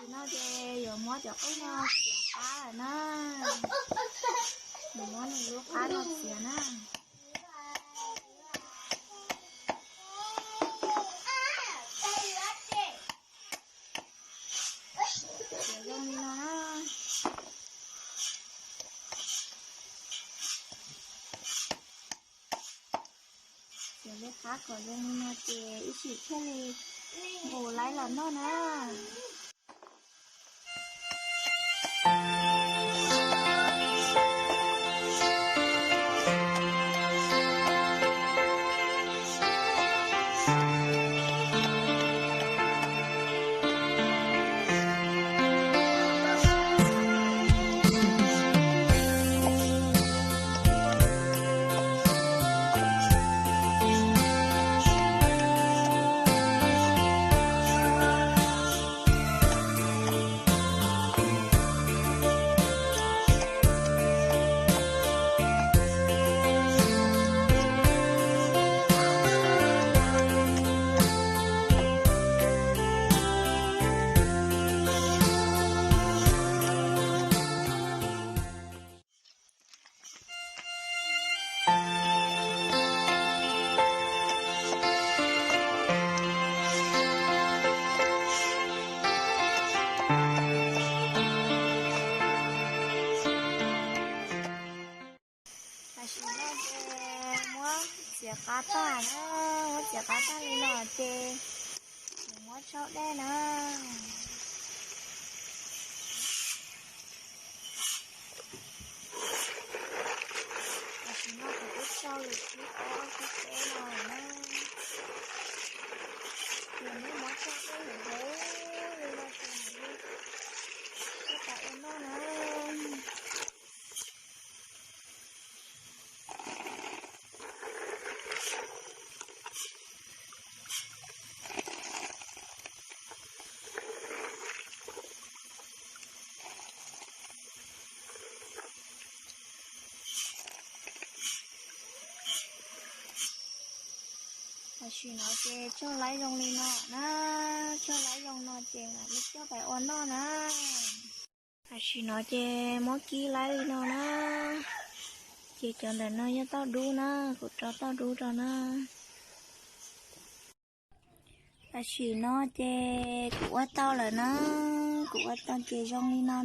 Tam sim no ces yuav muab cov qub no txiav qab lawm na. Yuav muab nws lub qab no txiav na. Txiav zoo li no na. Txiav lub qab kom zoo li no ces ib chim thiaj li nqus laib los noj na. Tam sim no ces muab txiav qab tag na, muab txiav qab tag li no ces kuv muab tsau dej na. Tam sim no kuv twb tsau lawm tsib ob tsib peb no lawm na. Ces muab muab tsau dej heev heev li no ces mam li coj pais ua noj na. Tam sim no ces tsau laib zoo li no na, tsau laib zoo no ces mam li coj pais ua noj na. Tam sim no ces muab kib laib li no na, ces cov ntawm no yog tauj dub na, kuv rau tauj dub rau na. Tam sim no ces kuv ua tau lawm na, kuv ua tau ces zoo li no.